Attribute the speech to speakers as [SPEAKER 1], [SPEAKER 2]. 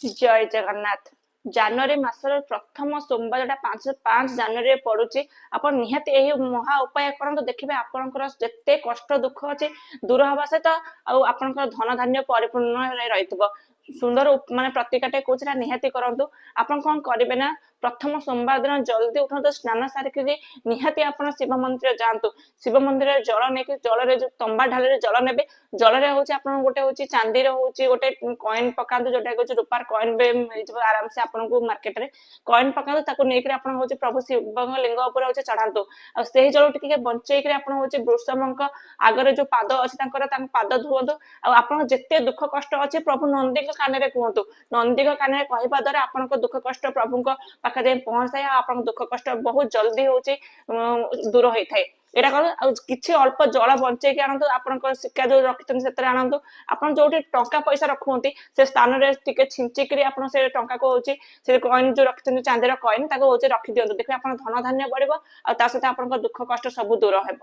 [SPEAKER 1] ଜୟ ଜଗନ୍ନାଥ। ଜାନୁଆରୀ ମାସର ପ୍ରଥମ ସୋମବାର ଯୋଉଟା 5 ଜାନୁଆରୀରେ ପଡୁଛି, ଆପଣ ନିହାତି ଏହି ମହା ଉପାୟ କରନ୍ତୁ। ଦେଖିବେ ଆପଣଙ୍କର ଯେତେ କଷ୍ଟ ଦୁଃଖ ଅଛି ଦୂର ହବା ସହିତ ଆଉ ଆପଣଙ୍କର ଧନ ଧାନ୍ୟ ପରିପୂର୍ଣ୍ଣ ରହିଥିବ। ସୁନ୍ଦର ମାନେ ପ୍ରତିକାଟେ କହୁଛି ନା, ନିହାତି କରନ୍ତୁ। ଆପଣ କଣ କରିବେ ନା, ପ୍ରଥମ ସୋମବାର ଦିନ ଜଲ୍ଦି ଉଠନ୍ତୁ, ସ୍ନାନ ସାରିକିରି ନିହାତି ଆପଣ ଶିବ ମନ୍ଦିର ଯାଆନ୍ତୁ। ଶିବ ମନ୍ଦିରରେ ଜଳ ନେଇକି, ଜଳରେ ଯୋଉ ତମ୍ବା ଢାଳରେ ଜଳ ନେବେ, ଜଳରେ ହଉଛି ଆପଣ ଗୋଟେ ହଉଛି ଚାନ୍ଦିର ହଉଛି ଗୋଟେ କଏନ ପକାନ୍ତୁ, ଯୋଉଟା ହଉଛି ରୂପାର କଏନ ବି ମିଳିଯିବ ଆରାମସେ ଆପଣଙ୍କୁ ମାର୍କେଟରେ। କଏନ ପକାନ୍ତୁ, ତାକୁ ନେଇକିରି ଆପଣ ହଉଛି ପ୍ରଭୁ ଶିବଙ୍କ ଲିଙ୍ଗ ଉପରେ ହଉଛି ଚଢାନ୍ତୁ। ଆଉ ସେଇ ଜଳ ଟିକେ ବଞ୍ଚେଇକିରି ଆପଣ ହଉଛି ବୃଷଭଙ୍କ ଆଗରେ ଯୋଉ ପାଦ ଅଛି ତାଙ୍କର, ତାଙ୍କ ପାଦ ଧୁଅନ୍ତୁ। ଆଉ ଆପଣଙ୍କ ଯେତେ ଦୁଃଖ କଷ୍ଟ ଅଛି ପ୍ରଭୁ ନନ୍ଦୀଙ୍କ କାନରେ କୁହନ୍ତୁ। ନନ୍ଦୀଙ୍କ କାନରେ କହିବା ଦ୍ୱାରା ଆପଣଙ୍କ ଦୁଃଖ କଷ୍ଟ ପ୍ରଭୁଙ୍କ ପାଖରେ ଯାଇ ପହଞ୍ଚିଥାଏ ଆଉ ଆପଣଙ୍କ ଦୁଃଖ କଷ୍ଟ ବହୁତ ଜଲ୍ଦି ହଉଛି ଦୂର ହେଇଥାଏ। ଏଇଟା କର। ଆଉ କିଛି ଅଳ୍ପ ଜଳ ବଞ୍ଚେଇକି ଆଣନ୍ତୁ, ଆପଣଙ୍କ ଶିକ୍ଷା ଯୋଉ ରଖିଛନ୍ତି ସେଥିରେ ଆଣନ୍ତୁ। ଆପଣ ଯୋଉଠି ଟଙ୍କା ପଇସା ରଖୁଛନ୍ତି ସେ ସ୍ଥାନରେ ଟିକେ ଛିଞ୍ଚିକିରି ଆପଣ ସେ ଟଙ୍କାକୁ ହଉଛି ସେ କଏନ ଯୋଉ ରଖିଛନ୍ତି, ଚାନ୍ଦିର କଏନ, ତାକୁ ହଉଛି ରଖିଦିଅନ୍ତୁ। ଦେଖିବେ ଆପଣ ଧନ ଧାନ୍ୟ ବଢିବ ଆଉ ତା ସହିତ ଆପଣଙ୍କ ଦୁଃଖ କଷ୍ଟ ସବୁ ଦୂର ହେବ।